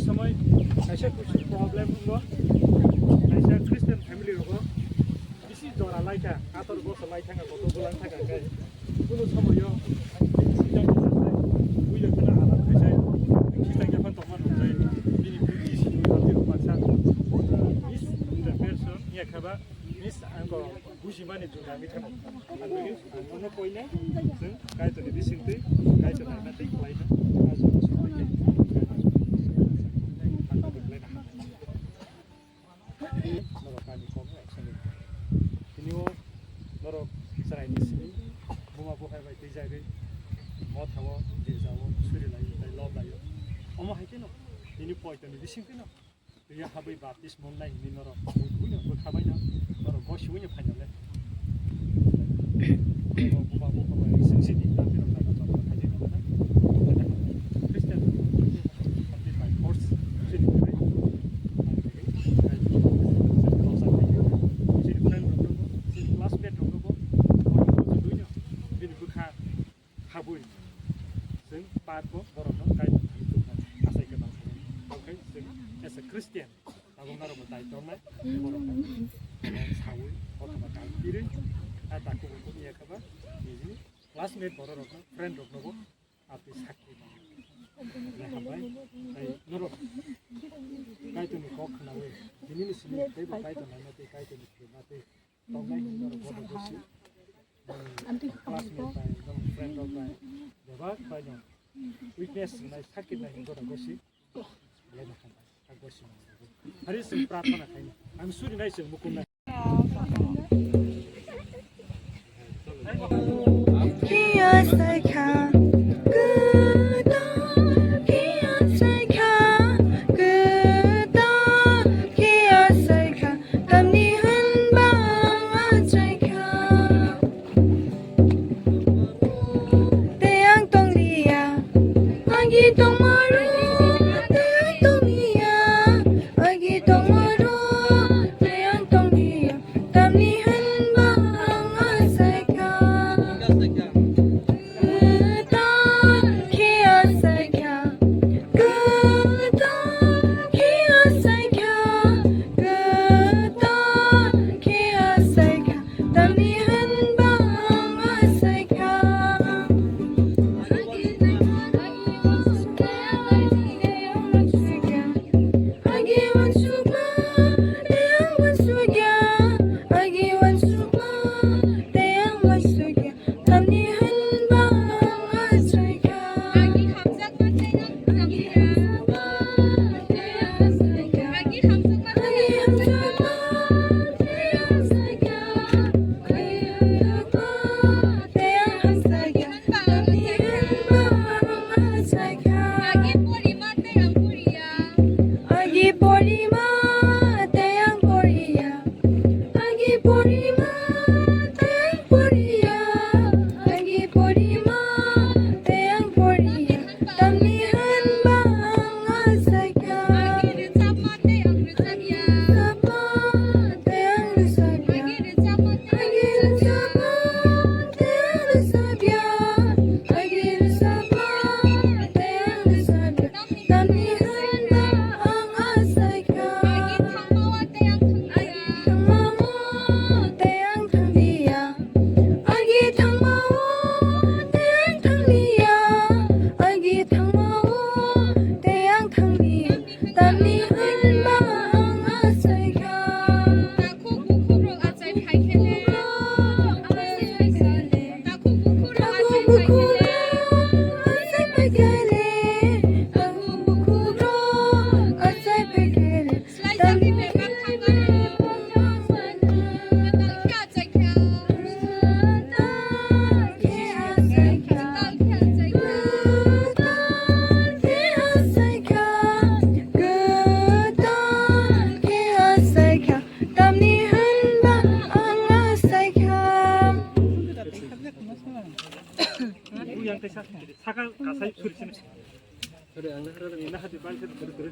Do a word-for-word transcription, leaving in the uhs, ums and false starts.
Samai kaisa kusu problem wngkha, kaisa Christian family rogo bisi jora laikha, ator bosor lai thangkha, kotor bulang thangkha khe, kuno samoyo buiyo kheno alam khaisai, khitai yaphang tongma nungjai, bini buddhi simi bati rok baksa, miss in the person, ya khaba, miss angko. Buji mani jora mi thang. Ang nono koina, chwng Kaitorni bisingtwi, Kaitor naina tei khlaina, a jora sobai khe, ang khlaina. Norok kani kok action. Tini o norok chwraini simi, buma buphai bai twijagwi, mothao, girjao, suri laio, tei lob laio. Omo hai kheno, tini poitoni bisingtwino. Twi habwi baptisma nai hwnwi norok buino bwkha baino norok gosiwino phaina le. Buba buba bai sing sini ta bino ta ta ta khai dino na. Christian baptism by force sini kai. Sini friend rok rok, sini classmate rok rok, bini bwkha habwi chwng park o borokno Kaitor thani tubunani achai kwtal khlai. Okhai chwng as a Christian tabuk norokno dai tongnai borokno sawi kothoma kang pirwi a takhuk bukhuk ya khaba nijini classmate bororokno friend roknobo atwi sakhi mano. Hambai tei norok Kaitorni kok khnawi tinini simi teibo Kaitor naina tei Kaitorni phirna tei tongnai hwnwi norok bono gosi. Classmate bai, norok friend rok bai, bebak bai no witness nai sakit nai hwnwi bono gosi. Belai no hambai, a gosi no. Hari chwng prarthana khaini. Ang suri nai chwng mukung nai. Phiya saikha, kwtal phiya saikha, kwtal phiya saikha, tamni hwnba ang achaikha. Tei ang tongliya, agi tongmaro, tei ang tongliya, agi tongmaro, tei ang tongliya. Tamni hwnba ang achaikha. Kwtal khe achaikha. Kwtal khe achaikha. Kwtal khe achaikha. Tamni hwnba ang achaikha. Agi uansukma tei ang uansukya, agi uansukma tei ang uansukya, tamni hwnba ang achaikha. Agi hamjakma tei ang hamjakya, agi hamjakma tei ang hamjakya, agi hamjakma tei ang hamjakya, agi hamjakma tei ang hamjakya. Agi porima tei ang poriya. Agi porima tei ang poriya. Agi porima tei ang poriya. Agi porima tei ang poriya. Tamni hwnba ang achaikha. Agi rwchapma tei ang rwchapya. Rwchapma tei ang rwchapya. Agi rwchapma tei ang rwchapya. Agi rwchapma tei ang rwchapya. Agi rwchapma tei ang rwchapya. Tamni hwnba ang achaikha. Agi thangma tei ang thangya. Agi thangma tei ang thangya. Agi thangma-o tei ang thanglia, agi thangma-o tei ang thanglia, tamni hwnba ang achaikha. Takhuk bukhukrok achai phai khe le, takhuk bukhukrok achai phai khe le, takhuk bukhukrok achai phai khe le, Swlaijak ni bebak thangmani. Kwtal khe achaikha. Kwtal khe achaikha. Kwtal khe achaikha. Tamni hwnba ang achaikha. Saka kasai suri sini. Suri ang na hadi bang suri suri.